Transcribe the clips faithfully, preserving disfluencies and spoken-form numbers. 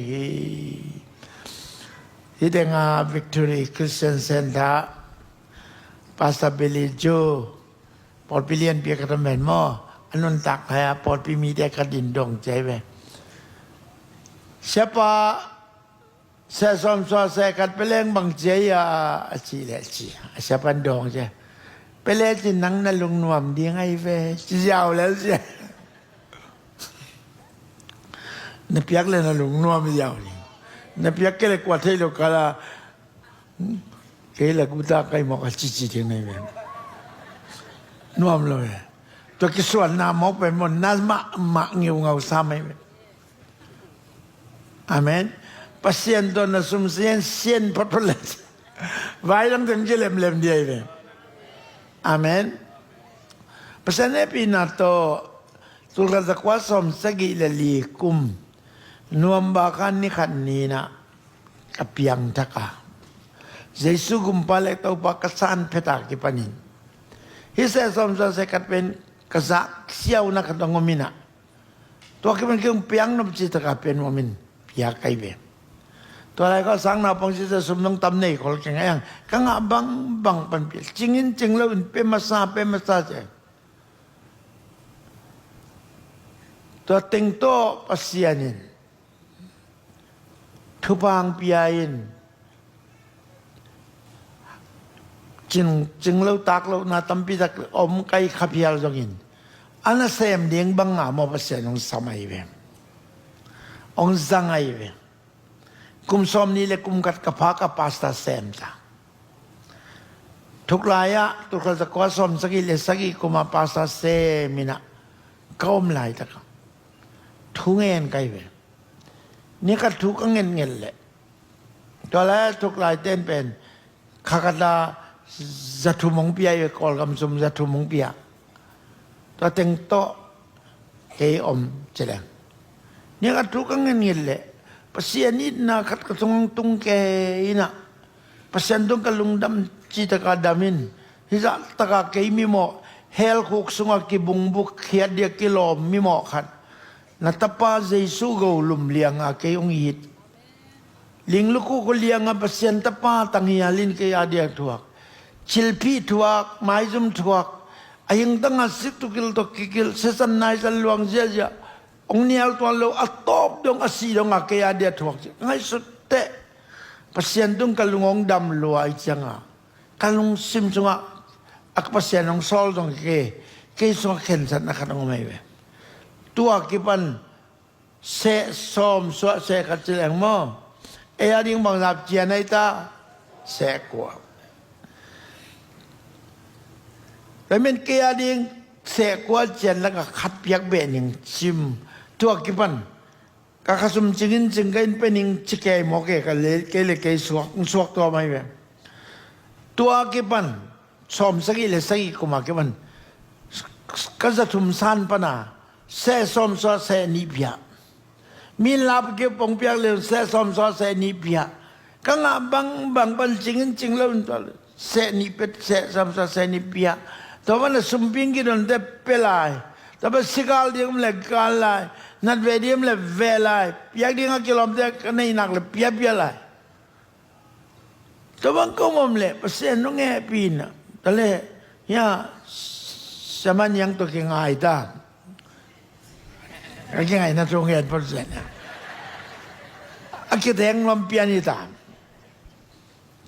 hi. Hih tengah Victory Christian Center, Pastor Billy Joe, pawlpi lianpi a ka tawh men maw, a nuntak hai a pawlpi mite ka din dong ciai ve. Siapa, seh sawm suah seh khat pia leng bang ciai a, a ci le ci a, siapa in dong ciai. Pia le ci nang na lungnuam ding ahi ve, ci ziau le ci. Na piak le na lungnuam ziau ding. Na piak kei le kua thei lo kala, kei la guta kai mawk a cici ding nei ve. Nuam lo ve. Tua kisuanna mawk pen maw na mahmah ngeungau sa mai ve. Amen. Pasian tawh na sum sian sian photphot le vai lang teng ci lemlem diai ve. Amen. Pasian hehpihna tawh tulkhat zakua sawm sagih le li kum November kha ni khat ni-in ah ka piangthak a, Jesu Gumpa le Topa ka san phet a kipanin hih seh sawm suah seh khat pen ka zak siauna khat hong om in ah, tua kipan kei hong piang nop cih taka pian nuam in pia kai ve. Tua lai kha sang naupang cih sum dong tam nei khol keng a, ka ngah bangbang pan pia, cingin cinglo in pia masa, pia masa ci. Tua teng tawh Pasian in thupha hong pia in, cing, cinglo taklohna tampi tak om kai kha phial zongin, a nasem ding banga maw Pasian hong sam ahi ve. Hong zang ahi ve. Kum sawm nih le kum khat ka pha ka pastor sem ta. Thuklai ah tulkhat zakua sawm sagih le sagih kum a pastor sem in ah ka om laitak ah thu ngen kai ve. Ni khat thu ka ngetnget leh, tua lai ah thuklai ten pen kha khat ah za thum hong pia hi ve, Kawlgam sum za thum hong pia. Tua teng tawh kei om ci leng, ni khat thu ka ngetnget leh Pasian itna khat ka sung hong tung kei in ah, Pasian tung ka lungdam cih taka dam in, hih zah taka kei mimawh, hell khuk sungah kibungbuk khiat dia kilawm mimawh khat, na tapa Jesu golum lianga kei hong it. Ling lukhuh khulianga Pasian tapa tang hial in kei a dia thuak, cilphih thuak, maizum thuak, a hingtanga sik tukil tawh kikil, sisan naisan luang ziahziah, hong nial tuan lo, a tawp dong a sih donga kei a dia thuak ci. Ngaihsut teh, Pasian tung ka lung hong dam lua i cianga ka lungsim sungah a Pasian hong sawl zong kei, kei sungah khensatna khat hong om ahi ve. Tua kipan seh sawm suah seh khat ci leng maw, ei a ding bangzah cian ahi ta, seh kua. Tua men kei a ding seh kua cian lakah khat piak beh ning cim. Tua kipan ka khasum cingin cing ka in pe ning ci kei maw, kei ka le, kei le kei suak, suak tua mai ve. Tua kipan sawm sagih le sagih kuma kipan ka za thum san pana seh sawm suah seh nih pia. Min lap kei pong piak le seh sawm suah seh nih pia. Ka ngah bangbang pan cingin cing lo in tua le seh nih pet, seh sawm suah seh nih pia. Tua pan a sumping kidonte pia lai. Tua pan sikal ding om le kal lai. Natve ding om le ve lai. Piak ding a kilawmte ka neihnak le pia pia lai. Tua bang ka om om leh Pasian nong hehpihna. Tua leh hia Sia Man Yang tawh kingai ta. Ka kingaihna thu ngen pon zen. A kiteng nuam pian hi ta.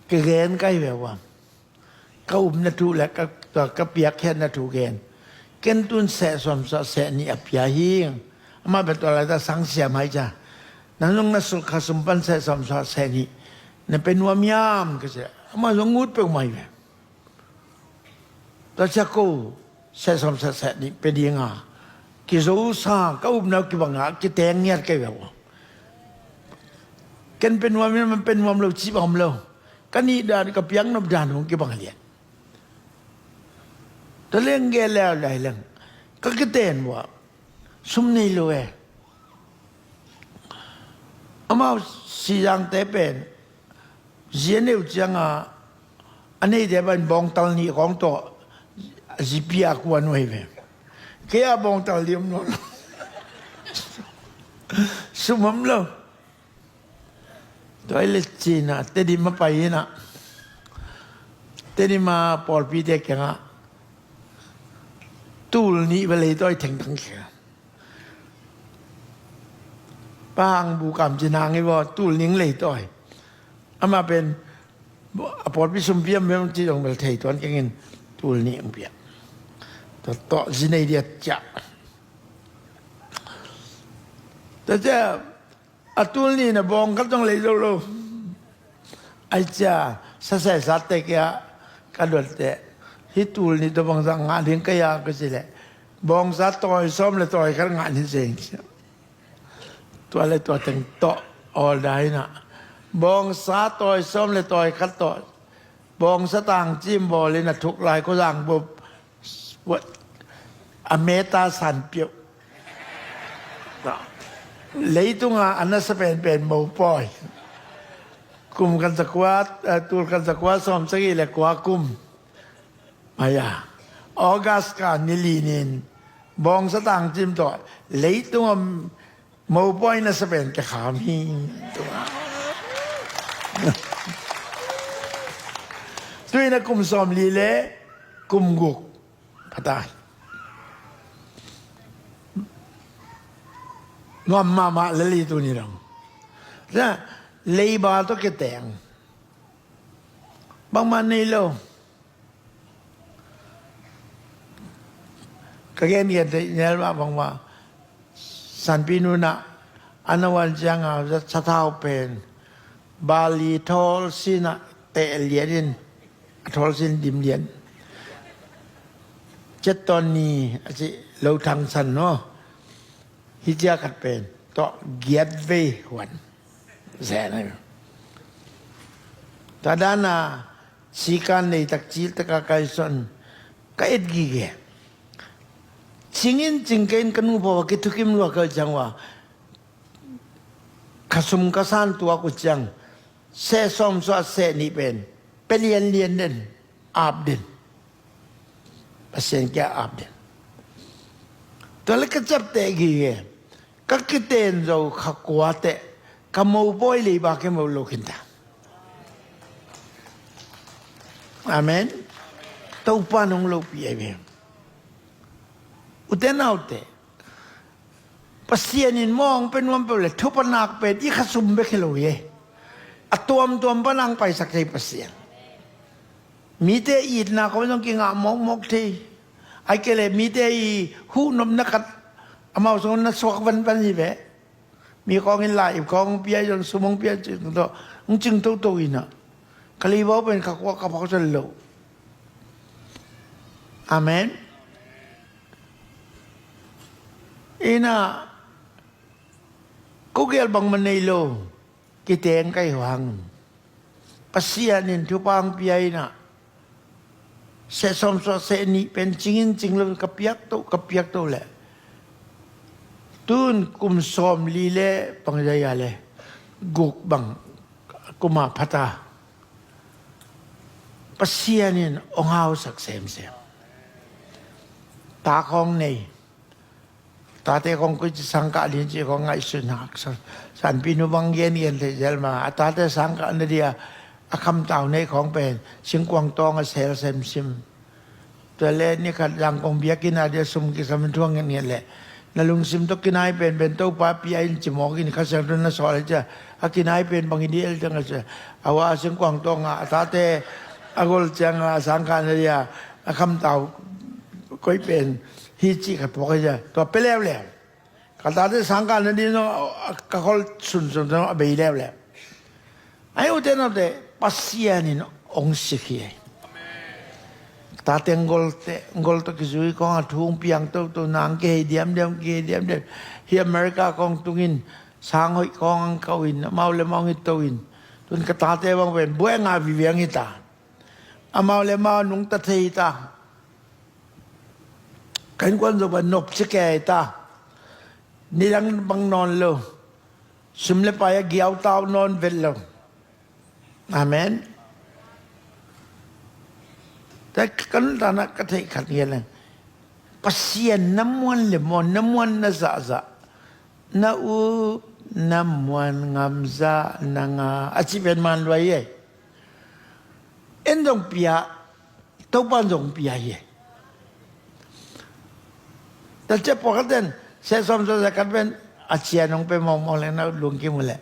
Kigen kai ve ua. Ka upna thu le ka, ka piakkhiatna thu gen. Ken tun seh sawm suah seh nih a pia hi. Amah bel tua laita sang siam hai cia. Nang zong na sulkha sum pan seh sawm suah seh nih na pe nuam hiam ka ci. Amah zong ngut peuhmah hi ve. Tua cia ko seh sawm seh seh nih pe dinga kizo sa ka upna uh kibanga kiteng ngiat kei ve ua. Ken pe nuam in man pe nuam lo cih bang om lo. Ka nih dan ka piak nop dan hong kibang lian. Tua leng gel leu lai leng ka kiten ua sum nei lo e. Amau sizangte pen zi a neu cianga a neite ban bawngtal nih khawng tawh zipi a kuan uh hi ve. Kei a bawngtal nih om nawn lo. Sum om lo. Tua i le cina Tedim a pai ina, Tedim a pawlpite kiangah tul nih va leitawi thengthang khe. Pa Hang Bu Kam Cin Hang i baw tul nih leitawi. Amah pen a pawlpi sumpi a miam ci dong bel thei tuan kengin tul nih ang piak. Tua tawh zinei dia ciah. Tua ciah a tul nih na bawng khat zong lei zo lo. Ai cia sasai sa te kia ka duat te. Hi tul nih tua bangzah ngah ding ka ya ka ci leh bawngsa tawi sawm le tawi khat ngah ni zeng cia. Tua le tua teng tawh order ina bawngsa tawi sawm le tawi khat tawh bawngsa tangcim bawl ina thuk lai ko zang bup a meta san piuh. Leitunga a nasa penpen mopawi. Kum kan zakua, eh, tul kan zakua sawm sagih le kua kum. Maya August ka ni linin bawngsa tangcim tawh leitunga mopawi nasa pen kikham hi. Tuina kum sawm li le kum guk phatai. Nuam mahmah le li tuni dong. Leiba tawh kiteng bangmah nei lo. Ka gen gen te nel mah bangmah sanpi nuna ana wan cianga sathau pen bali thawl sina teh lianin a thawl sin dim lian. Cetton ni a ci lo thang san no. Hi cia khat pen tawh giat vei huan. Zena ta dana sikan nei tak cil taka kai son ka et gige. Cingin cingkein ka nu phawa kithukim lua ka ciang wa ka sum ka san tuak uh ciang seh sawm suah seh nih pen pe lianlian den ap den. Pasian kia ap den. Tua le ka ciapteh gige ka kiten zo kha kuateh ka mopawi leiba ke mo lo khinta. Amen. Topa nong lopi ai ve. Ute naute Pasian in mawng pe nuam peuh le thupanak pen i khasum bek hi lo hi. A tuamtuam panang paisak thei Pasian. Mite itna kong zong kingah mawkmawk thei. Ai kei le mite i huhnopna khat amau zong na suak vanvan hi ve. Mi kawngin lai kawng pia zong sumong pia cing to hong cing toto ina ka leibau pen ka kuak ka phawk zon lo. Amen. Ina ko gel bangmah nei lo kiteng kai huang. Pasian in thupang pia ina seh sawm suah seh nih pen cingin cing lo ka piak to ka piak to le tun kum sawm li le bang zaya le guk bang kuma phata Pasian in ong hausak semsem. Ta khawng nei tate kong kui ci sangkah lin ci kong ngaihsun hak san sanpi nu bang gen gen thei zel ma a tate sangkah na dia a khamtau nei kong pen singkuang tawng a sel semsim. Tua le ni khat zang kong biak ina dia sum kisam thuang ngen ngen le na lungsim to kinai pen pen Topa pia in ci mawk in kha siang tun na sawl cia a kinai pen bang i di el ciang a cia a wa singkuang tawng a tate a gol ciang a sangkah na dia a khamtau koi pen hi ci khat puak a cia tua pe leuleu. Ka tate sangkah na ding zong ka khol sunsun zong a bei leuleu. Ai ute naute Pasian in ong sik hi. Tate ngol te ngol to kizui kong a thung piang toto nang kihei diamdiam kihei diamdiam. Hi America kong tungin sang hoih kong ang kau in amau le mau hit to in tun ka tate bang pen buai nga viviang hita. Amau le mau nungta thei ta. Ka innkuan zong bang nop ci kei ta. Nidang bang nawn lo. Sum le pai a giau tau nawn vet lo. Amen. Tua ka nuntakna ka theih khat ngiat leng Pasian na muan le maw na muan na zahzah na u Na muan ngamza na nga a cih pen man lua hi ei. En zong pia, Topan zong pia hi ei. Tua ciang pawlkhat ten seh sawm sawm seh khat pen a cian hong pia mawkmawk leng na lungkim uh leh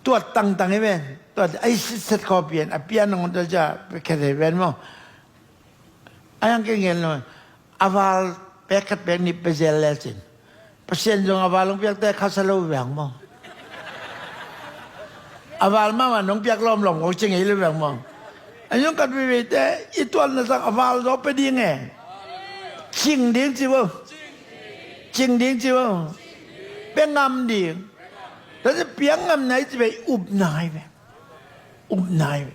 tuat tangtang hi pen, tuat ai sitset khawh pian a pia nong tua ciang pia khet hi pen maw. A yang kei ngen lo. A val pek khat pek nih pia zel lecin Pasian zong a val hong piakte khasa lo veng maw. A val mahmah nong piak lawmlawm kong ci ngei lo veng maw. A zong khat veiveite i tualna sang a val zaw pia ding e. Cing ding ci vo. Cing ding ci vo. Pia ngam ding. Tua ci pia ngamna i ci ve upna hi ve. Upna hi ve.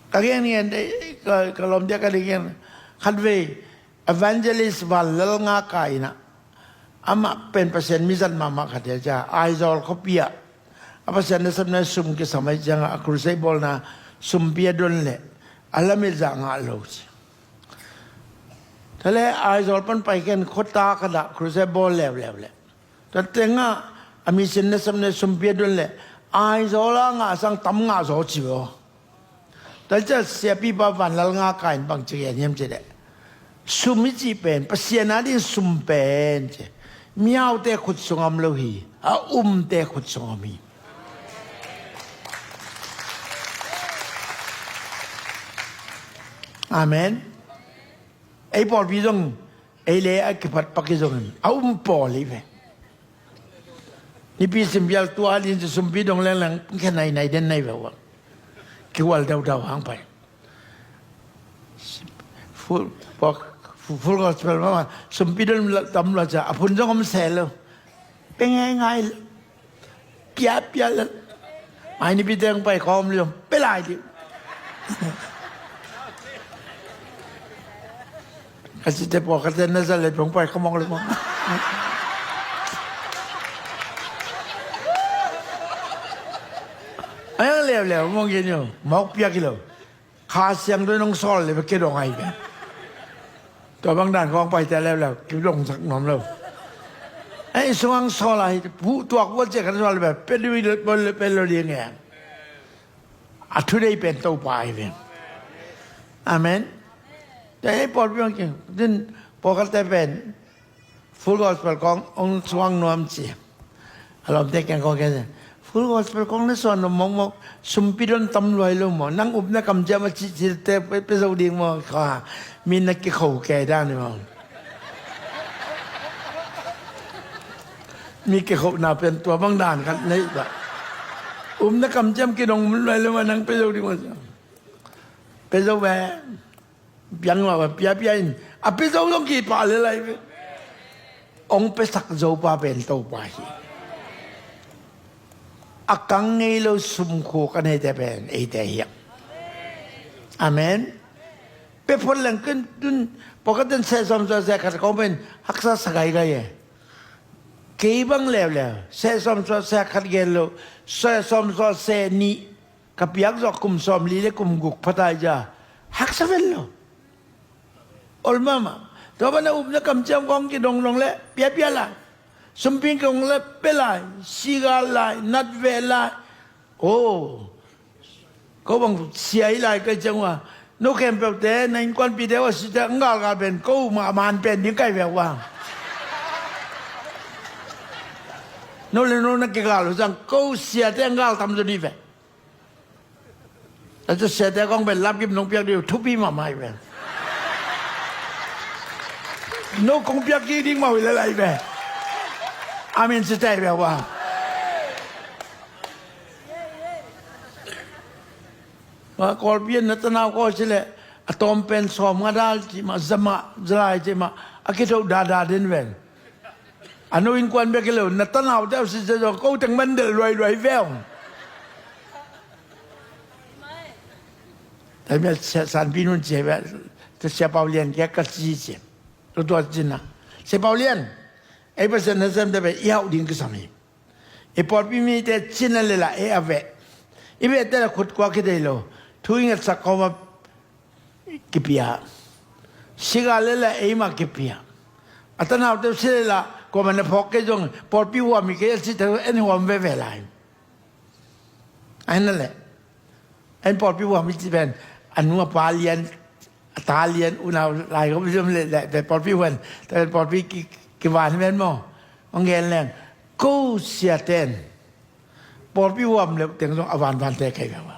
Ka gen ngen, ka, ka lawm dia ka ding ngen. Khat vei, evangelist Vanlal Nga Kai in ah, amah pen Pasian mizat mahmah khat hi a, Aizawl khuapi ah a Pasian nasepna sum kisam ahih ciangin a crusade bawlna sumpi a don leh a lamet zah ngah lo ci. Tua leh Aizawl pan pai ken khuata khat ah crusade bawl leuleu leh Tua tengah a mission nasepna sumpi a don leh Aizawl a ngah sang tam ngah zaw ci aw. Tua ciang siapipa Vanlal Nga Kai in bang ci gen hiam cih leh, sum i cih pen Pasian a ding sum pen ci, mihaute khut sung om lo hi, a umte khut sung om hi. Amen. Ei pawlpi zong ei le a kiphat pak hi zongin a um pawl hi ve. Nipi simpial tua a din ci sumpi dong lengleng khe nainai den nai ve uh a, kihual daudau hang pai. Full, full gospel mama sumpi don tam lua cia a phun zong om se lo. Pe ngaingai lo. Piapia lel. Mai nipi teng pai khawm liom pe lai dih. Ka cite pawlkhatte na za let bang pai khawm mawk liom. Ayang leuleu mawk gen yo mawk piak hi lo. Kha Siangtho in hong sawl le bek kidong ahi ve. Tua bang dan khawng paite leuleu kidongsak nuam lo. Ei sung hong sawl ahi puh tuak buat ciah kan sawl le bek pe dui pe lo ding e. A thudei pen Topa ahi ve. Amen. Tua ei pawlpi hong king din pawlkhatte pen Full Gospel kong hong suang nuam ci. A lawmte kiang kong kiang ci. Full Gospel kong na suan nuam mawkmawk sumpi don tam luai lo maw? Nang upna kamciam a cihcihte pe zo ding maw? Kha mi na kikho kei dan maw? Mi kikhona pen tua bang dan khat nei ta. Upna kamciam kidong luai lo maw nang pe zo ding maw? Pe zo ve. Piang lo a piapia in a pia zo zong kipah le lai ve. Hong piasak zo pa pen Topa hi. A kang ngei lo sumkhu ka neite pen eite hiam? Amen. Pia phot leng ken tun pawlkhat ten seh sawmsawh seh khat kong pen haksa sa gaigai e. Kei bang leuleu seh sawmsawh seh khat gen lo, seh sawmsawh seh nih ka piak zawh kum sawmli le kum guk phatai ja haksa vel lo. Ol mahmah. Tua bana upna kamciam kong kidong dong le piapia lai. Sumping kong le pia lai. Sigal lai, natveh lai. O, ko bang sia hi lai kai ciang ua. No khempeuhte na innkuanpite ua site ang galgal pen ko mah man pen ding kai ve ua. No le no na kigal uh ciang ko siate ang gal tam zaw dih ve. Tua siate kong pen lamkim nong piak dih uh thupi mahmah hi ve. No kong piak dih ding mah uh hi le lai ve. Amen ci tai ve ua. Kawlpi in na tanau kaw ci leh a tawm pen sawm nga dal ci mah, za mah, za lai ci mah a kithoh dahdah den ven. A no innkuan bek hi lo na tanaute a si cia zong ko teng man delh luailuai veu. Taimia sanpi nun cia ve ta sia pau lian kia ka ci ci. Tua cina sia pau lian ei Pasian na semte ve i hauh ding kisam hi. I pawlpi mite cina le lah e a veh. I vehte la khut kua kidei lo. Thu i ngetsak kawma kipia. Siga le lah eima kipia. A tanaute si le lah Kuamah na phawk kei zong pawlpi huam hi kei a cih tak en huam veve lai. Ahi na leh en pawlpi huam hi cih pen a nu a pa lian, a ta lian, unau lai khawm hi om leh leh pen pawlpi huam, tua pen pawlpi ki, kivan hi ven maw. Hong gen leng ko siaten pawlpi huam leuh teng zong a vanvante kei veu a.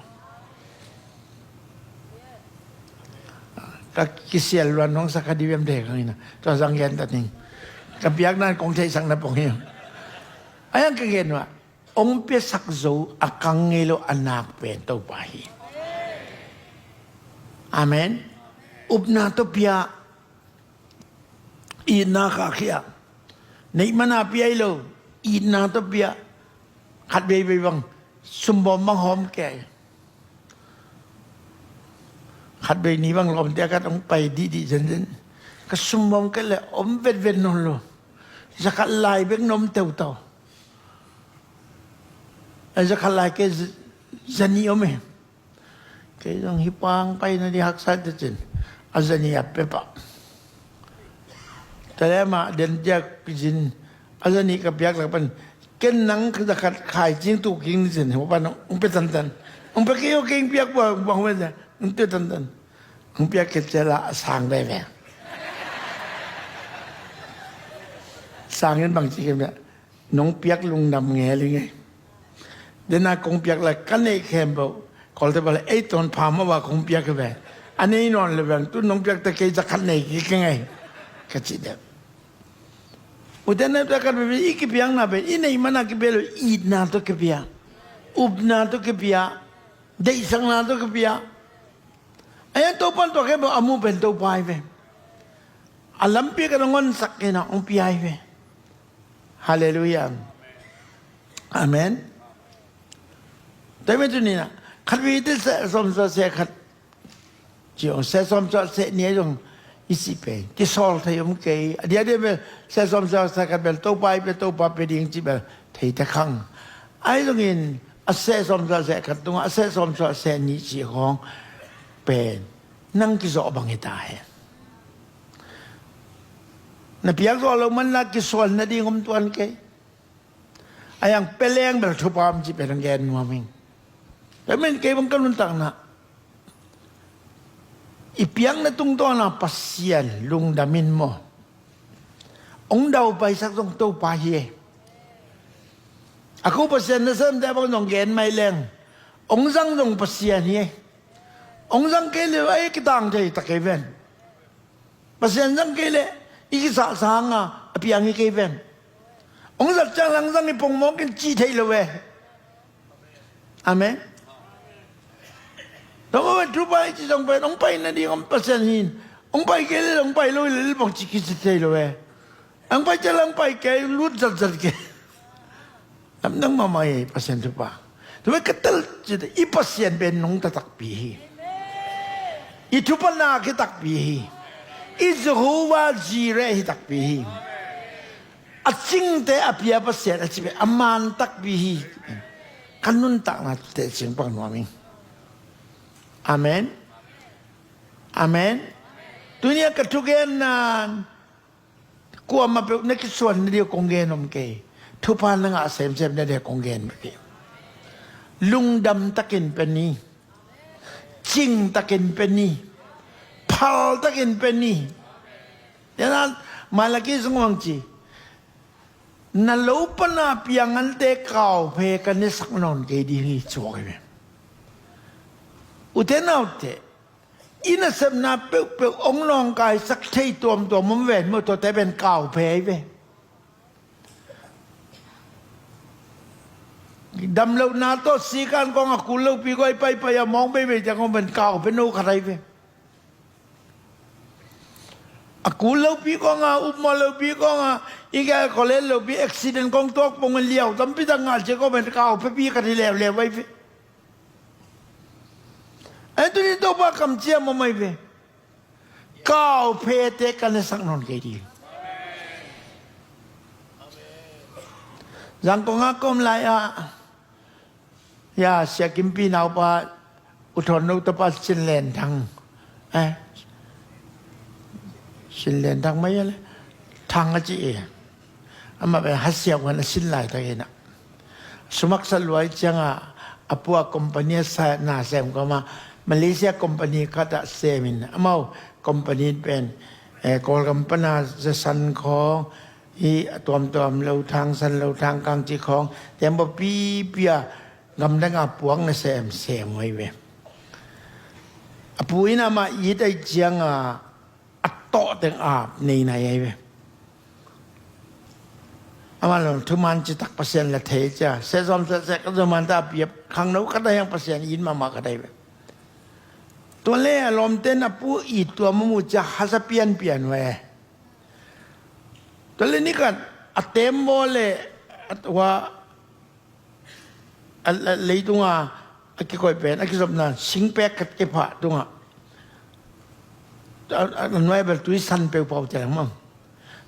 Ka kisial luan hong sak kha dih vem te kang ina. Tua zang gen ta ning. Ka biakna in kong theihsakna pong hi. A yang ka gen uh ah, hong piasak zo a kang ngei lo a nak pen Topa hi. Amen. Upna tawh pia, itna khahkhia. Neih mana pia hi lo, itna tawh pia. Khat veivei bang sumbawm bang hawm kei. Khat vei ni bang lawmte a kat hong pai dihdih zenzen. Ka sumbawm kei leh om vetvet nawn lo. Zakhat lai bek na om teutau. A zakhat lai kei z-, zanih om e. Kei zong hih pang paina ding haksa te cin a zanih a pia pah. Tua leh amah den diak zin a zanih ka piak lak pan ken nang zakhat khai cing tuh king ni cin, hua pan hong pia tantan. Hong pia kei, hong kei piak bua bang hua zia hong pia tantan. Hong piak kei ciang la a sang veve. Sang in bang ci kei mia. Nong piak lungdam ngel ing ei. Dena kong piak la ka neih khempeuh Kawlte bang la ei tawn pha mah va kong piak hi ve. A nei nawn le veng tu nong piak ta kei zakhat nei kik ing ei ka ci deuh. Ute naute khat veve i kipiakna pen i neih mana kipia lo, itna tawh kipia, upna tawh kipia, deihsakna tawh kipia. A yang Topan tua khempeuh a mu pen Topa hi ve. A lampi ka na ngonsak kei na hong pia hi ve. Halleluiah. Amen. Tua hi mah tu ni na khat vei te seh sawm sawh seh khat ci hong seh sawm sawh seh nih ahi zong i cih pen kisawl thei om kei. A diakdiak bel seh sawm sawh seh khat bel Topa i pia, Topa pia ding cih bel thei ta khang. Ahi zongin a seh sawm sawh seh khat tungah a seh sawm sawh seh nih cih khawng pen nang kizawh bang hi ta hen. Na piak zawh loh man la kisual nading om tuan kei. A yang pia leng bel thupha om cih pen hong gen nuam ing. Tua hi mah in kei bang ka nuntakna i piakna tungtawna Pasian lungdam in maw. Hong daupaisak zong Topa hi e. A ko Pasian nasemte bang zong gen mai leng hong zang zong Pasian hi e. Hong zang kei leh a i kitang thei ta kei ven. Pasian zang kei leh i kisahsa hanga a piang hi kei ven. Hong zat ciang lang zang i pongmawk in cih thei lo ve. Amen. Tua mah pen thupha i cih zong pen hong pai nading om Pasian hi in, hong pai kei leh hong pai lo hi leh lilbawng cih kici thei lo ve. Hong pai ciang lang pai kei, lut zatzat kei. Lamdang mahmah hi Pasian thupha. Tua mah ka tel cite i Pasian pen nungta takpi hi. I thupha nak hi takpi hi. I Jehovah Jireh hi takpi hi. A cingte a pia Pasian a ci pen a man takpi hi. Ka nuntakna teh cing pak nuam ing. Amen. Amen. Tuni a ka thugenna kuamah peuh na kisuan nading kong gen om kei. Thupha na ngah semsem nading kong gen om kei. Lungdam takin pia ni. Cing takin pia ni. Phal takin pia ni. Tua na Malaki sung hong ci, na lo pana piangante kauphe ka nesak nawn kei ding hi ci hi ve. Ute naute, i nasepna peuhpeuh hong nawngkaisak thei tuamtuam om ven maw, tuate pen kauphe hi ve. Damlohna tawh sikan kong a kul lopi kong a i paipai a mawng beibei ciang kong pen kauphe no khat ahi ve. A kul lopi kong a, upmawh lopi kong a, i ka college lopi accident kong tuak pong in liau tampi tak ngah ciang kong pen kauphepi khat hi leuleu ahi ve. Ahi tuni Topa kamciam om ahi ve. Kauphete ka nesak nawn kei ding. Zangkong a ka om lai-ah, ya, Sia Kimpi naupa, U Thawn no tapa Sin Len Thang. Eh, Sin Len Thang mai a le. Thang a ci e. Amah pen hasiau kan a sin laitak in ah, sumaksa luai ciangah a pu a company a sa na sem kawmah, Malaysia company khat ah semin, amau company pen, eh, Kawlgam pana zasan khawng, hi a tuamtuam lo, thangsan lo, thangkang cih khawng, tembaw pipi a gamdang a puak na semsem uh ahi ve. A pu in amah it ahih ciangah a tawh teng ap nei nai ahi ve. Amah lo thuman citak Pasian la thei cia, sehsawm sehseh ka zoman ta a piap khangno khat a hiang Pasian it mahmah khat ahi ve. Tua le a lawmten a pu it tua mamu cia hasa pianpian uh e. Tua le nikhat a tembaw le a tua a, a, leitunga a kikoih pen a kizopna singpek khat kiphah tungah a, a, a nuai bel tui san peupau te lamang.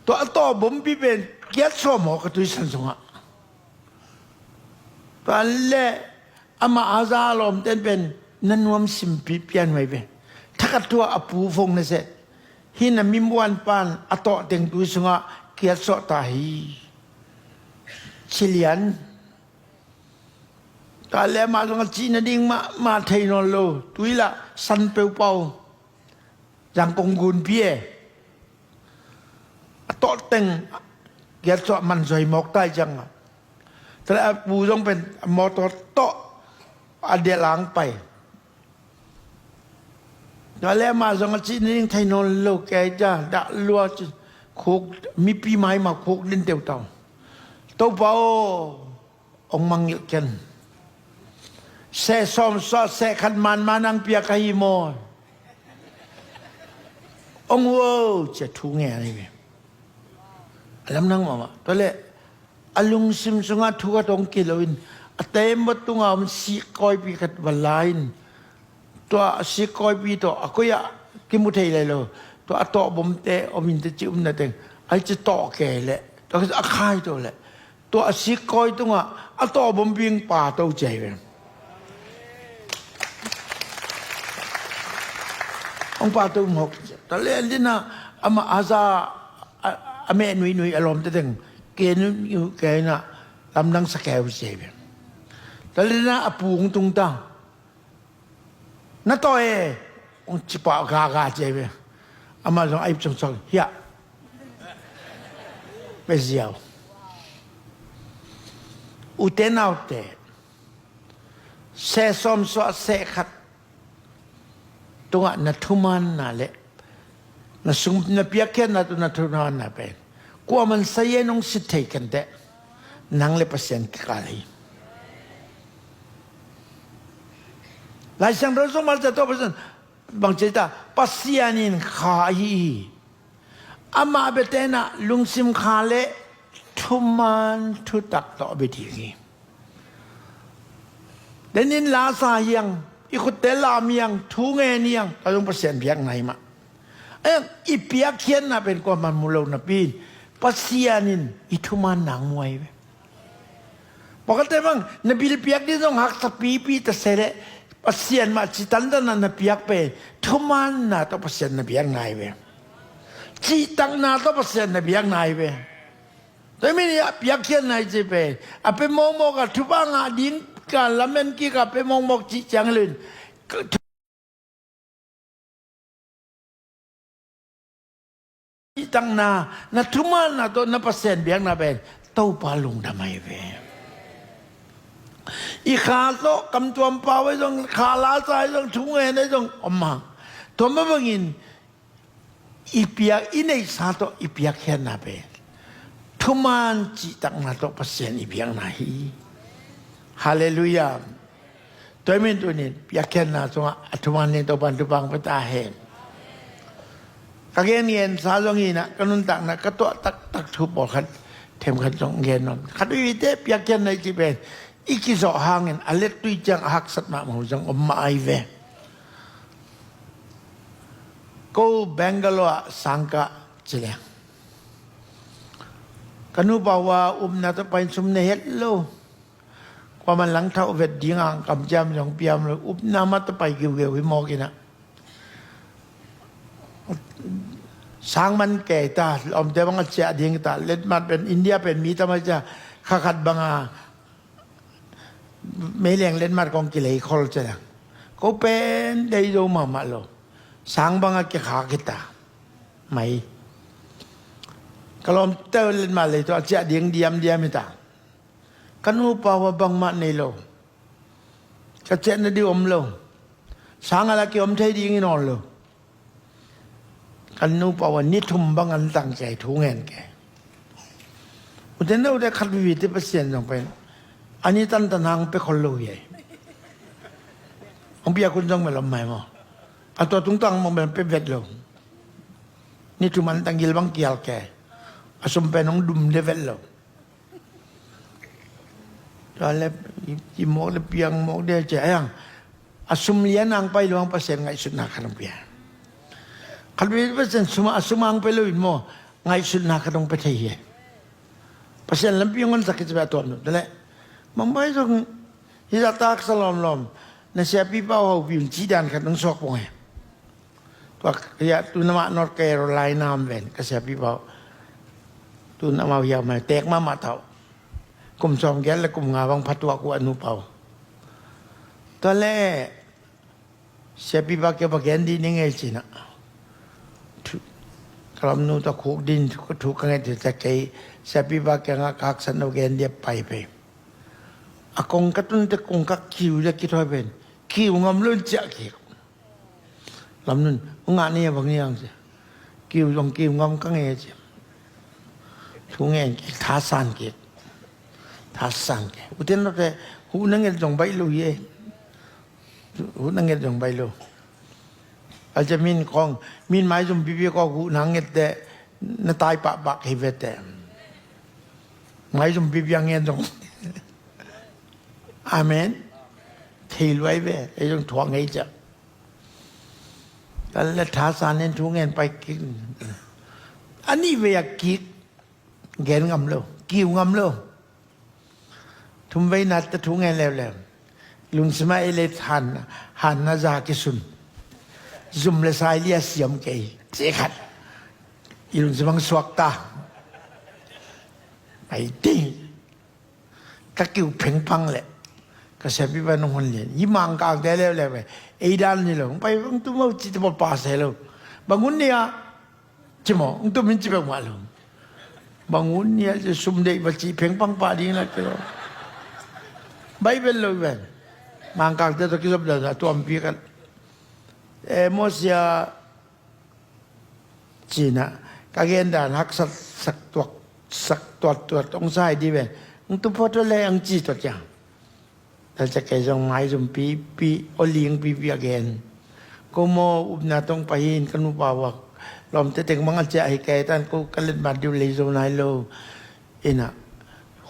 Tua a tawh bompi pen kiat sawm awk a tui san sungah. Tua le amah a za a lawmten pen na nuam simpi pian mai ve. Thakat tua a pu fong na seh, hi na mimuan pan a tawh teng tui sungah kiat sawh ta hi. Cilian. Tua le amah zong a cih nading mahmah thei nawn lo, tui lah san peupau. Zangkong gunpi e. A tawh teng kiat sawh a man zoi mawk tai ciangah, tua le a pu zong pen a mawtaw tawh a dialang pai. Tua le amah zong a cih nading thei nawn lo, kei cia dah lua ci, khuk, mipi maimah khuk din teutau. Topa aw, hong mangngilh ken. Seh sawm suah seh khat manman ang piak ahi maw? Hong huo cia thu ngen ahi ve. A lamdang mahmah. Tua le a lungsim sungah thu khat hong kilo in a tembaw tungah om sikawipi khat va la in, tua sikawipi tawh a koi ah kimu thei lai lo. Tua a tawh bomte om in teci umna teng ai ci tawh kei leh tua a khai tawh leh tua a sikawi tungah a tawh bompi hong pato cia hi ve. Hong pato mawk cia. Tua le an dinah amah a za a, a meh nuinui a lawmte teng ke nu ke na lamdang sa keu cia hi ve. Tua le dinah a pu hong tungta. Na tawh e, hong ci pah gaga cia hi ve. Amah zong a ip congcong hiah. Pe ziau. Ute naute, seh sawm suah seh khat tungah na thumanna le na sung, na piakkhiatna tawh na thumanna pen kuaman sayen hong sit thei kenteh, nang le Pasian kikal hi. Lai Siangtho sung malta tawh Pasian bang ci ta, Pasian in kha ahi hi. Amah bia tenah lungsim kha le thuman thutak tawh a bia ding hi. Denin lasa hiang, i khutte lam hiang, thu ngen hiang, tua zong Pasian biakna hi mah. Ahi hang i piakkhiatna pen kuaman mu lo napi in Pasian in i thuman nang mu ahi ve. Pawlkhatte bang na bilpiak ding zong haksa pipi ta se leh Pasian mah citantanah na piak pen thumanna tawh Pasian na biakna hi ve. Cihtakna tawh Pasian na biakna hi ve. Tua hi mi nih a piakkhiatna hi ci pen a pe mawkmawk a thupha ngah ding ka lamen kik a pe mawkmawk cih ciang hi lo in, cihtakna, na thumanna tawh na Pasian biakna pen Topa lungdam ahi ve. I kha tawh kamtuam pau ahi zong, kha lasa ahi zong, thu ngen ahi zong om hang. Tua mah bangin i piak, i neihsa tawh i piakkhiatna pen thuman cihtakna tawh Pasian i biakna hi. Halleluiah. Tua hi min tunin piakkhiatna sungah a thuman ding Topan thupha hong pia ta hen. Ka gen ngensa zong hi inah ka nuntakna ka tuah taktak thu pawlkhat themkhat zong gen nuam. Khat uh hi te, piakkhiatna i cih pen i kizawh hangin a lettui ciang a haksat mahmah uh zong om mah ahi ve. Ko Bangalore ah sangkah ci leng ka nupa uh a upna tawh pai in sum nei het lo. Kuaman langthau vet ding ang kamciam zong piam lo, upna mah tawh pai geugeu hi mawk inah. Sang man kei ta, lawmte bang a ciah ding ta, letmat pen India pen mi tam a ciah, kha khat bang a meileng letmat kong kilei khol ciah. Ko pen dei zo mahmah lo. Sang bang a kikhak hi ta. Mai. Ka lawmte letmat lei tawh a ciah ding diamdiam hi ta. Ka nupa uh a bangmah nei lo. Ka ciah nading om lo. Sang a la kiom thei ding hi nawn lo. Ka nupa uh a ni thum bang an tang kei thu ngen kei. Ute naute khat vivi te Pasian zong pen a ni tantan hang pe khol lo hi ei. Hong pia kun zong melom mai maw. A tua tungtang mong bel pe vet lo. Ni thum an tang gil bang kial kei. A sum pen hong dum de vet lo. Tua le i, i mawk le piang mawk de cia ayang. A sum lian ang pai luang Pasian ngaihsutna khat hong pia. Khat vei Pasian sum a sum ang pai lo in maw ngaihsutna khat hong pe thei hi. Pasian lampi hong honsak hi ci beh a tuam nu. Tua le mangbai zong hi zah taksa lawmlawm. Na siapipa uh hau viun ci dan khat hong suak pong hi. Tua hiah tun amah North Carolina om ven ka siapipa uh. Tun amau hiau mai tek mahmah tau. Kum sawm giat le kum nga bang phatuak uh a nupa uh. Tua le siapipa kei va gen dih ni ngei cinah. Thu, ka lamnu tua khuk din thu, thu ka nget hi ta kei siapipa kei ngah ka haksan lo gen dih a pai pei. A kong ka tunte kong ka kiu le kithawi pen. Kiu ngam lo in ciah kik. Lamnun, u ngah ni a bang niang cia. Kiu zong kiu ngam ka nge cia. Thu ngen kik, thasan kik. Thasan kik. Uten lote, hu na nget zong baih lo hi e. Hu na nget zong baih lo. A cia min kong, min mai zumpipi kong hu na nget te, na tai pahpah kei vete. Mai zumpipi a ngen zong. Amen. Thei luai ve, ei zong thuak ngei cia. Kan le thasan in thu ngen pai kik. A nih vei a kik gen ngam lo, kiu ngam lo. Thum vei nat ta thu ngen leuleu. Lungsim a ei le than, han na za kisun. Zum le sai lia siam kei. Ci khat. I lungsim ang suak ta. Ai ti. Ka kiu phengphang le ka siapipa nong hon lian hi mangkangte leuleu ve. Ei dan ni lo hong pai hong tum ho cih te pawl pa se lo. Bang hun ni-ah ci maw hong tum in ci peuhmah lo. Bang hun ni-ah ci sum deih va cih phengphang pah ding la ci lo. Baih bel lo ven. Mangkangte tawh kizop dan a tuampi kan e mawsia cinah ka gen dan haksat sak tuak sak tuat tuat hong sai di ve. Hong tup phot le hong ci tuat ciang. Tua ciah kei zong maizum pipi aw ling pipi a gen. Ko maw upna tong pahin ka nupa uak lawmte teng mang a ciah hi kei tan ko ka letmat diu lei zo nai lo. Inah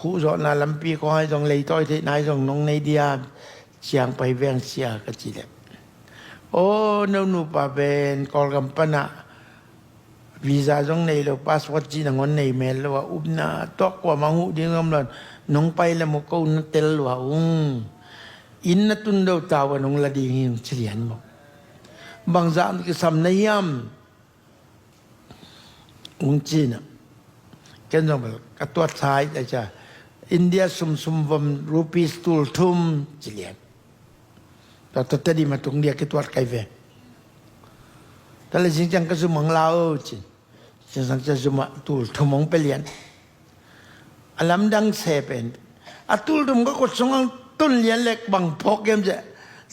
huhzawhna lampi kong ai zong leitawi theih nai zong nong nei diam. Ciang pai veng sia ka ci leh. Aw no nupa pen Kawlgam panah visa zong nei lo, passport cih nangawn nei mel lo a, upna tawh kuamah huh ding om lo, nong pai le maw ko na tel lua ung. Inn na tun do tau a nong la ding hi ung ci lian maw. Bangzah kisam na hiam? Ung cinah. Ken zong bel ka tuat sai a cia India sumsum vom rupees tul thum ci lian. Tua tua tadi ma tung dia kituat kai ve. Tua le zing ciang ka zum ang la o cin. Zing sang cia zum a tul thum ang pe lian. A lamdang se pen a tul thum ka kut sung ang tun lian lek bang phawk hiam cia.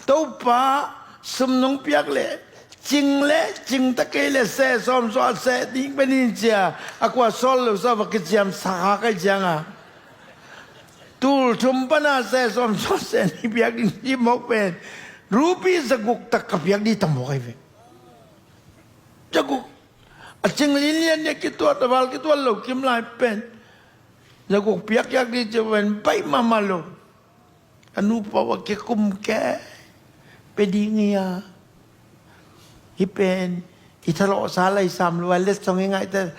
Topa sum nong piak le cing le cing ta kei le seh sawm sua seh ding pen in cia. A kua sawl lo sa va kiciam sa kha kai cianga. Tul thum pana seh sawm sua seh ni piak ding ci mawk pen rupi zaguk tak ka piak ding tam mawk ai ve. Zaguk a cing linlian nia kituat a val kituat lo kim lai pen. Zaguk piak kiak ding ci pen baih mahmah lo. A nupa uh a kikum ke pe ding hi a. Hi pen i thalawhsa lai sam lua let song i ngaihte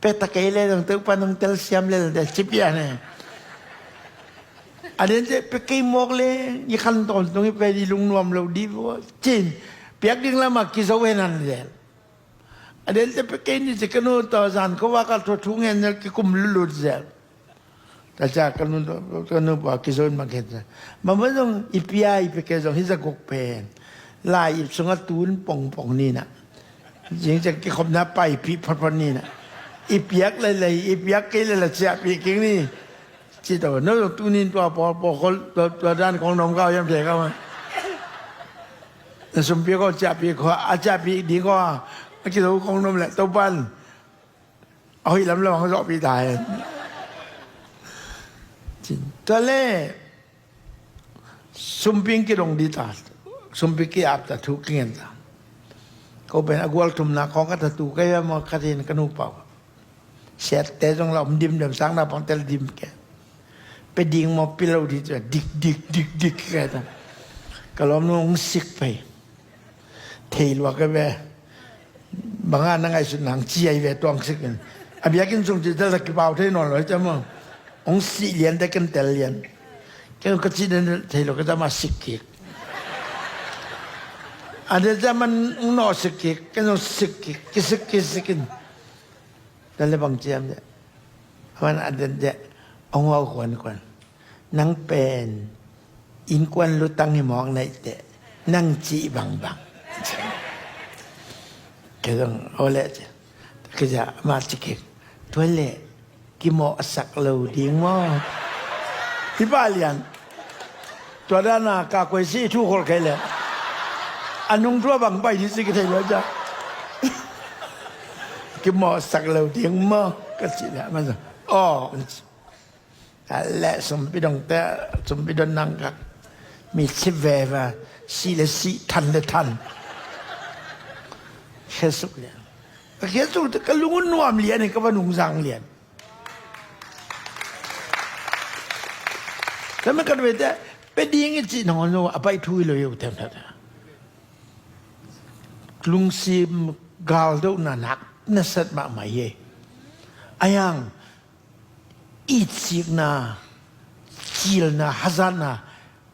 pe ta kei le dong teupan hong telsiam lel de ci pian e. A den te pe kei mawk le i khan tawntung hi pen i lungnuam lo di vua cin piak ding lama kizo henan lel. A den te pe kei ni ci ka nu tawh zan khuavak ah thu thu ngen zel kikum lutlut zel. Tua ciang ka nu, ka nu pa kizo in bang gen zel. Mama zong i pia i pe kei zong hi za guk pen. Lai ip sungah tun pongpong ni na. Zing ciang kikhopna paipih photphot ni na. I piak lelei, i piak kei lelei ciahpih kik ni. Ci tawh, no zong tunin tua pawl, pawl khol, tua, tua dan kong nom kau hiam thei kau ma. Na sumpi kau ciahpih kua, a ciahpih ding kua, a kizo kong nom leh, Topan. A hoih lam lo hong zawhpih ta hen. Ci, tua leh, sumpi kidong ding ta, sumpi ki-ap ta, thu kingen ta. Ko pen a gual thumna khawng ka tatu ka hiam maw ka tin ka nu pau. Siatte zong la om dimdem sang naupang tel dim ke. Pe ding maw pe lo ding cia dik dik dik dik ke ta. Ka lawmnu hong sik pei. Thei lua ke ve. Banga na ngaihsut nang ci ai ve tuang sik in. A biakinn sung ci tel ta kipau thei nawn lo cia maw. Hong sih lian te ken tel lian. Ken ka ci den thei lua ke ta ma sik kik. A de cia man hong nawh sik kik. Ken hong sik kik. Kisik kisik in. Tua leh bang ci hiam cih. Aman a den cih hong hau kuankuan. Nang pen innkuan lutang hi mawk na hih teh nang cih bangbang. Kei zong aw leh ci. Kei zong amah ci kik. Tua leh kimawhsak lo ding maw. Hi pah lian. Tua dana ka kuai si thu khol kei le. A nung tua bang pai ding si kithei lo cia. Kimawhsak lo ding maw ka ci le. Aw. A le sumpi dongte, sumpi don nang ka. Mi ci veve, si le si, than le than. Khesuk lian. Ka khesuk te ka lungun nuam lian, ka va nungzang lian. Ka me ka vete, pe ding i ci nong no, a pai thu i lo yo tem ta. Lungsim gal do na nak, na sat ma mai ye. Ayang, itsikna, cilna, hazatna,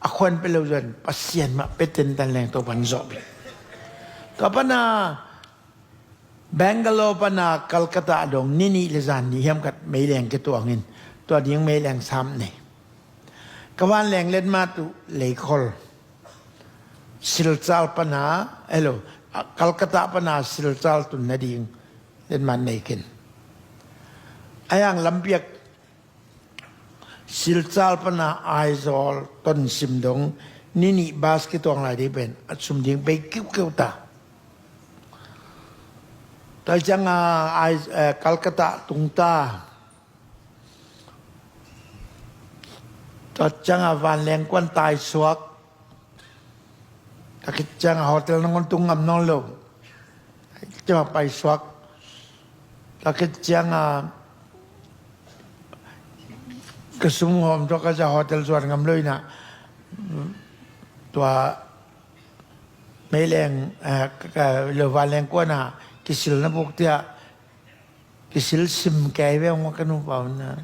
a khuan pe lo zan, Pasian mah pe tentan leng to pan zawh bik. Tua pana, Bangalore pana Calcutta a dong, ni nih le zan ni hiam khat meileng kituangin, tua ding meileng sam nei. Ka vanleng letmat uh leikhol. Silchar pana, hello, Calcutta pana Silchar tun nading letmat nei khin. Ayang lampiak Silchar pana Aizawl Tonsim dong ni nih bas kituang lai ding pen a sum ding bei kiukeu ta. Tua cianga Ai, eh, Calcutta tung ta. Tua cianga vanleng kuan taisuak. Tua khit cianga hotel nangawn tung ngam nawn lo. Tua paisuak. Tua khit cianga ka sum hawm tua ka za hotel zuan ngam lo ina. Tua meileng, eh, ka, ka, lo vanleng kuana kisil na buk tia. Kisil sim kei ve ong ka nu pau na.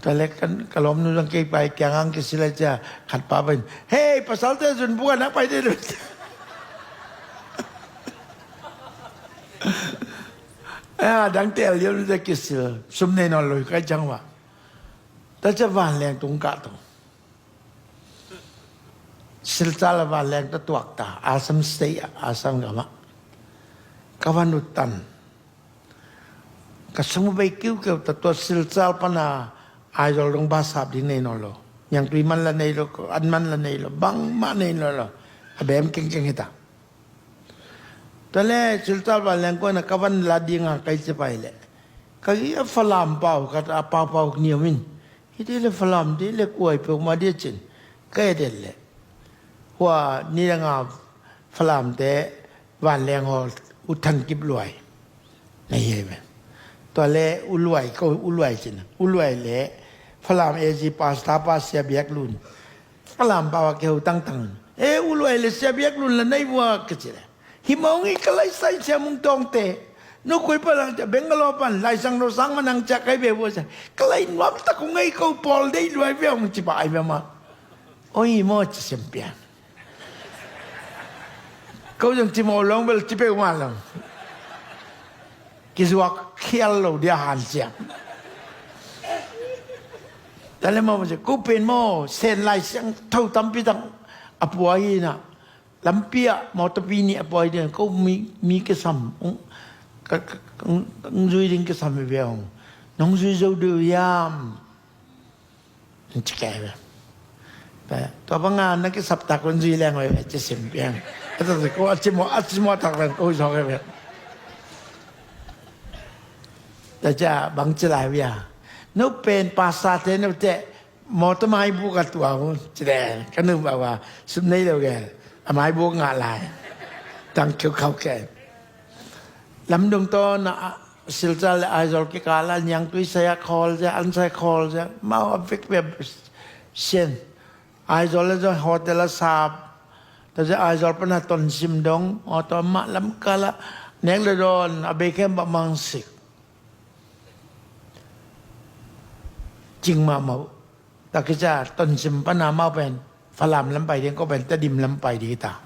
Ka lek kan ka lawmnu zong kei pai kiang ang kisil a cia khat pa pen. Hei, pasal te zun bukan a pai te zun. A dang tel liau lu te kisil. Sum nei nawn lo kai ciang va. Ta cia vanleng tung kah tung. Silchar a vanleng ta tuak ta, Assam State ah, Assam gam ah. Ka van uh tan. Ka sung bei kiukeu ta tua Silchar pana Aizawl dong bus sap ding nei nawn lo. Niangtui man la nei lo, an man la nei lo, bangmah nei nawn lo. A bem kengkeng hi ta. Tua le Silchar vanleng kuana ka van la dinga kai ci pai le. Ka i a Falam pau, ka a pau pau niam in. Hiti le Falam ti le kuai peuhmah dia cin. Ka et et le. Hua ni danga Falam te vanleng hawl u Than Kip Luai. Na hi ve. Tua le u Luai ko u Luai cin. U Luai le Falam A G pastor pa Sia Biak Lun. Falam pau a kiho tangtang. E u Luai le Sia Biak Lun la nai vua ka ci le. Hi mawng i ka lai sai cia mung tawngte. No koi pa lang cia Bangalore pan lai sang no sang manang cia kai be vua cia. Ka lai nuam ta ko ngai ko pawl dei luai be ong ci pa ai be ma. Oi mo ci sem pian. Ko jong ci mo long bel ci pe ma long. kizuak khial lo dia hanciam. Tale maw, ko pen maw, Sen Lai Siangtho tampi tak a pua hi na. Lampi ah mawtaw pi nih a pua hi dia, ko mi, mi kisam, ung, ka, ka, ung, ung zui ding kisam hi ve ung. Nong zui zo deuh hiam? Ci kei ve. Tua banga na kisap tak un zui leng ve, ci sim piang. A ci mawh, a ci mawh tak leng ko zong ve. Tua cia bang ci lai via. No pen pastor te no te mawtaw maibuk a tua un ci le. Ka nu ba wa sum nei lo gel. A maibuk ngah lai. Tang kiu khau kei. Lamdung tawh na, ah, Silchar le Aizawl kikal ah niangtui sai a khawl zia, an sai khawl zia, mau a vek vek sian. Aizawl le zong hotel a sap. Tua zia Aizawl pana tonsim dong, aw tua mah lamkal ah nek le dawn a beikhem bah mangsik. Cing mahmah uh. Tua kicia tonsim pana mau pen Falam lam pai ding, ko pen Tedim lam pai ding ta.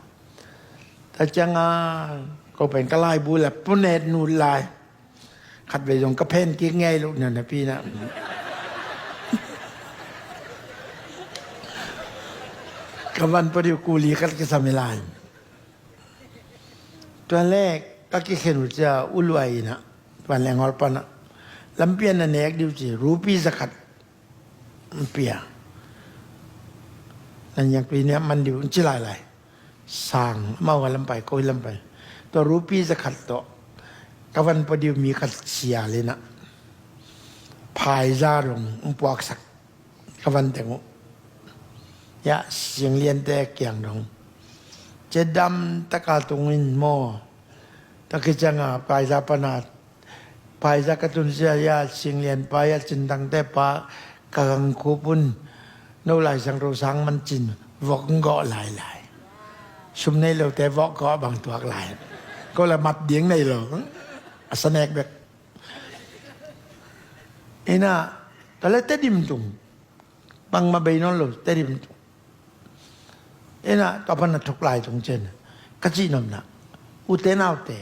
Tua cianga ko pen ka laibu la punet nut lai. Khat vei zong ka phen kik ngei lo na na pi na. Ka van padiu kuli khat kisam hi lai. Tua le ka kikhen uh cia u Luai ina, Van Leng Hol pana lampi a na nek diu ci, rupi zakhat pia. Na niangtui nia man diu ci lailai. Sang amau a lampai, ko hi lampai. Tua rupi zakhat tawh ka van padiu mi khat sia lina. Phaiza dong puaksak ka van teng uh. Ya, singliante kiang dong. Cia dam taka tungin maw. Tua kicianga phaiza pana, phaiza ka tun sia ya, singlian pa ya, cintangte pa ka gangkhup un. No Lai Siangtho sang man cin vok gawh lailai. Sum nei lote vok gawh bang tuak lai. Ko la mat ding nei lo. A sanek bek. Ina, tale Tedim tung. Bangmah bei nawn lo, Tedim tung. Ina, tua pana thuk lai tung cin. Ka cih nopna. Ute naute.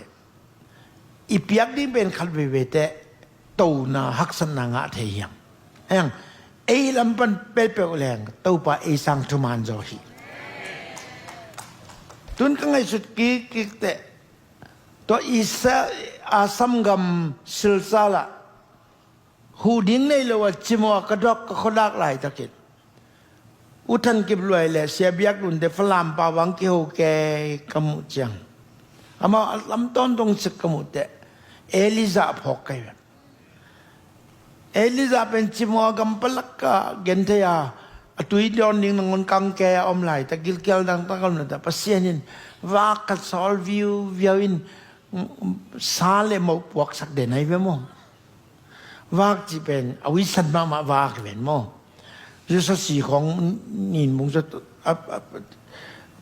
I piak ding pen khat veivei te tona haksatna ngah thei hiam? Hiang, ei lam pan peuhpeuh leng Topa ei sang thuman zaw hi. Tun ka ngaihsut kikkik te, tua Isa, Assam gam Silchar ah huh ding nei lo a cimawh a ka dok ka khuadak laitakin U Than Kip Luai le Sia Biak Lunte Falam pau bang kiho kei ka muh ciang, amau a lam tawntung cik ka muh teh Elijah phawk kei ve. Elijah pen cimawh a gam palak a genthei a, a tui dawn ding nangawn kang kei a om laitak, gilkial dangtak a om laitak Pasian in vak khat sawl viuviau in sa le moh puaksak den ahi ve maw? Vak cih pen a uisan mahmah vak hi ven maw? Joshua si khawng nin bung sa a, a, a,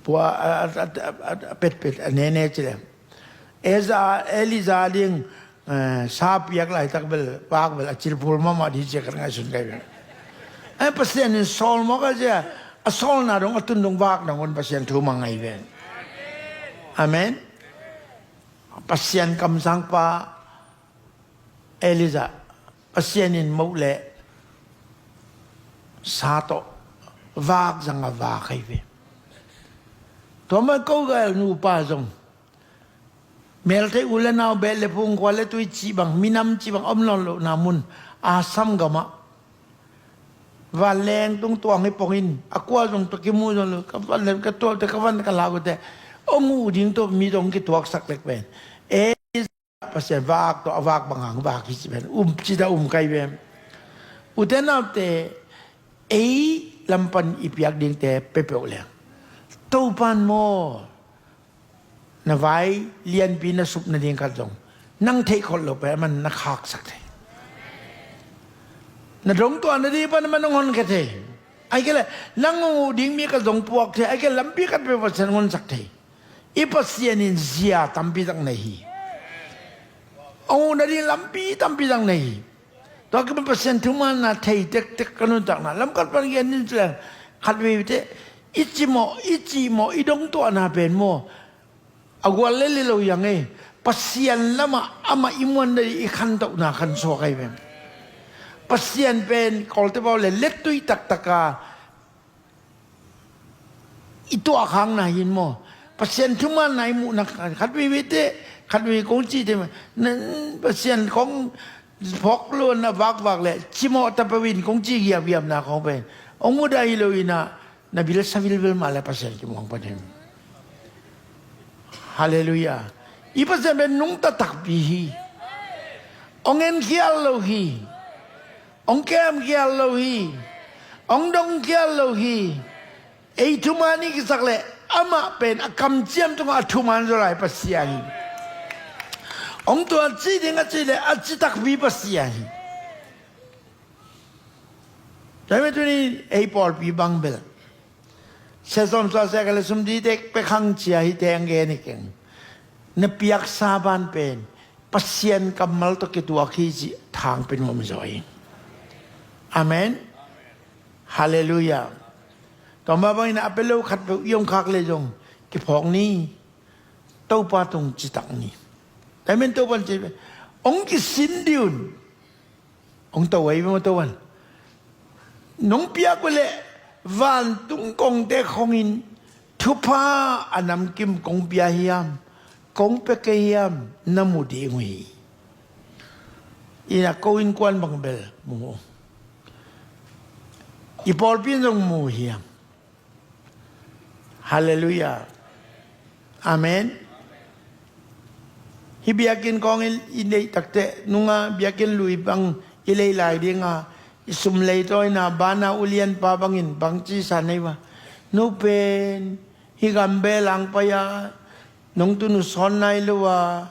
pua a, a, a, a, a petpet a nene ci lem. Eza, Elijah ding, eh, sa piak laitak bel vak bel a cilphul mahmah di cia kan ngaihsun kai ven. Eh, Pasian in sawl mawk a cia, a sawlna dong a tun dong vak nangawn Pasian thu mang ngai ven. Amen. Pasian kamsangpa Elijah, Pasian in moh le sa tawh vak zang a vak ahi ve. Tua mah ko gal nupa zong melthei u le nau beh le phung khua le tui cih bang, minam cih bang om nawn lohna mun, Assam gamah vanleng tung tuang hi pongin a kua zong tua kimu zong lo, ka vanleng ka tualte ka van ka laute ong uh ding tawh mi dong kituaksak lek pen. E Pasian vak tawh a vak bang hang vak hi ci pen um ci da um kai ve. Ute naute, ei lam pan i piak dingte peuhpeuh leng Topan maw, na vai lianpi na sup nading khat zong nang theih khol lo pen aman na khaksak thei. Na dong tuah nading pan aman hong honkhia thei. Ai kei le nang hong uh ding mi khat zong puak thei. Ai kei le lampi khat peuh Pasian hong honsak thei. I Pasian in zia tampi tak nei hi. Hong uh nading lampi tampi tak nei hi. Tua kipan Pasian thumanna thei tektek ka nuntakna lamkat pan gen nin ci leng khat veivei te i cimawh, i cihmawh, i dongtuahna pen maw, a gual le li lo hiang ei. Pasian lamah amah i muan ding i khantohna khansuak ahi ve. Pasian pen Kawlte pau le lettui taktaka i tuahkhakna hi maw? Pasian thumaanna i muhna khat veivei teh, khat vei kong cih teh, Pasian kong phawk lo na vakvak le cimawh ta peuh in kong cih giapgiapna khawng pen hong mudah hi lo in ah, na bil sa vilvel mah le Pasian kimuang pan hi. Halleluiah. I Pasian pen nungta takpi hi. Hong enkhial lo hi. Hong kemkhial lo hi. Hong dongkhial lo hi. Ei thumaan i kisak leh amah pen a kamciam tungah a thumaan zaw lai Pasian hi. Hong tualcih ding a cih leh a citakpi Pasian hi. Tua hi mah tuni ei pawlpi bang bel sia sawm sua sia ka le sum dite pek hang cia hi teng gen hi keng. Na piaksa ban pen Pasian kammal tawh kituak hi cih thang pe nuam zaw hi. Amen. Halleluiah. Tua mah bangin a pe lo khat peuh i om khak le zong kiphawk ni. Topa tung citak ni. Amen. Topa tung citak. Hong kisin dih un. Hong to ahi ve maw Topa. Nong piak uh leh vantung kongte khongin thupha a namkim kong pia hiam, kong pia kei hiam na mu ding uh hi. Ina ko innkuan bang bel mu uh. I pawlpi in zong mu hiam. Halleluiah. Amen. Hih biakinn kawng i, i neih takteh nunga biakinn lui bang i lei lai dinga i sum leitawina bana ulianpa bangin bangci sa nei va. Nu pen hih gam belang pai-a nong tun uh sawn nai lo a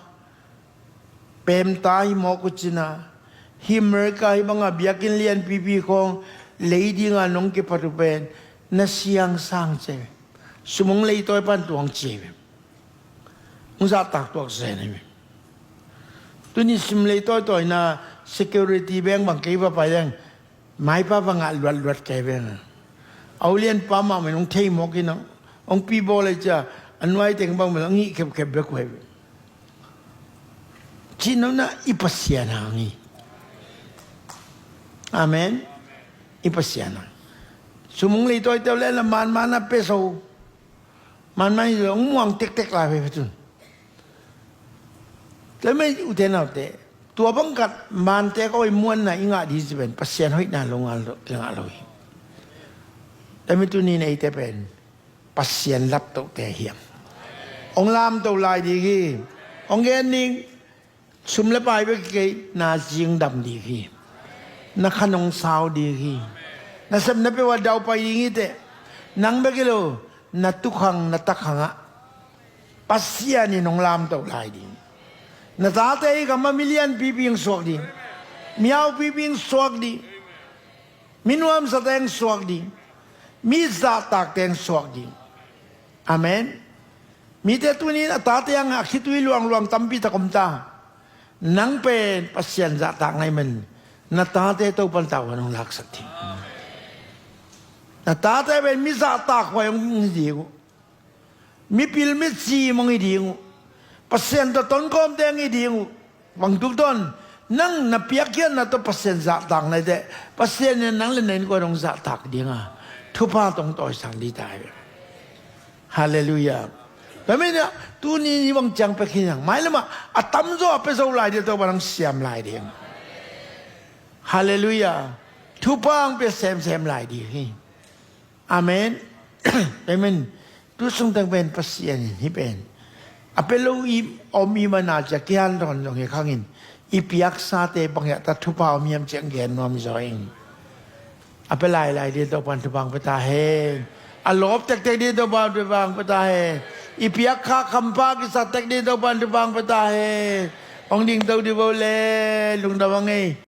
pemta hi mawk uh cina. Hih America hih banga biakinn lianpipi khawng lei dinga nong kipat uh pen na siangsang cia ve. Sum hong leitawi pan tuang cia ve. Hong zahtak tuak zen hi ve. Tuni sum leitawi tawina security beng bang kei va pai leng maipa va ngah luatluat kei ve. A ulianpa mahmah in hong thei mawk in hong pi bawl ahi cia a nuai teng bang bel hong hih khepkhep bek uh hi ve. Cihnopna i Pasian hang hi. Amen. I Pasian hang. Sum hong leitawi teu le la manmana peso. Manman hi hong muang tektek lai ve tun. Tua mah ute naute tua bangkhat mante kawh i muanna i ngah dih ci pen Pasian hoihna lo ngah lo, ngah lo hi. Tua mah tunin eite pen Pasian laptohte hiam. Hong lamtoh lai dih hi. Hong gen ding sum le pai bek kei na zingdam dih hi. Na khan hong sau dih hi. Na sepna peuh a daupai ding hi teh nang bek hi lo na tukhang na takhangah Pasian in hong lamtoh lai ding. Na tate i gamah milian pipi hong suak ding. Miau pipi hong suak ding. Mi nuamsa teng suak ding. Mi zahtak teng suak ding. Amen. Mite tunin a tate angah khitui luangluang tampi tak om ta. Nang pen Pasian zahtak ngai man na tate Topan tau hong laksak ding. Na tate pen mi zahtak huai hong ding uh. Mipil mici mong i ding uh. Pasian tawh tonkawmte ang i ding uh. Bangtuk tawn nang na piakkhiatna tawh Pasian zahtak nai teh Pasian in nang le na innkuan hong zahtak dinga thupha tong tawisang dih ta hi. Halleluiah. Tua mah ina tuni ni bang ciang pek hi nang mailamah a tamzaw a pia zo lai dih Topa nang siam lai ding. Halleluiah. Thupha ang pia semsem lai dih hi. Amen. Amen. Tu sung teng pen Pasian in hih pen a pia lo i om i mana cia kihan tawn zong hi khangin i piaksate bang hiah ta thupha om hiam ciang gen nuam zaw ing. A pia lailai dih Topan thupha ang pia ta hen. A lawp tektek dih Topan thupha ang pia ta hen. I piak kha khampha kisa tek dih Topan thupha ang pia ta hen. Hong ding to dih bo le lungdam ang ei.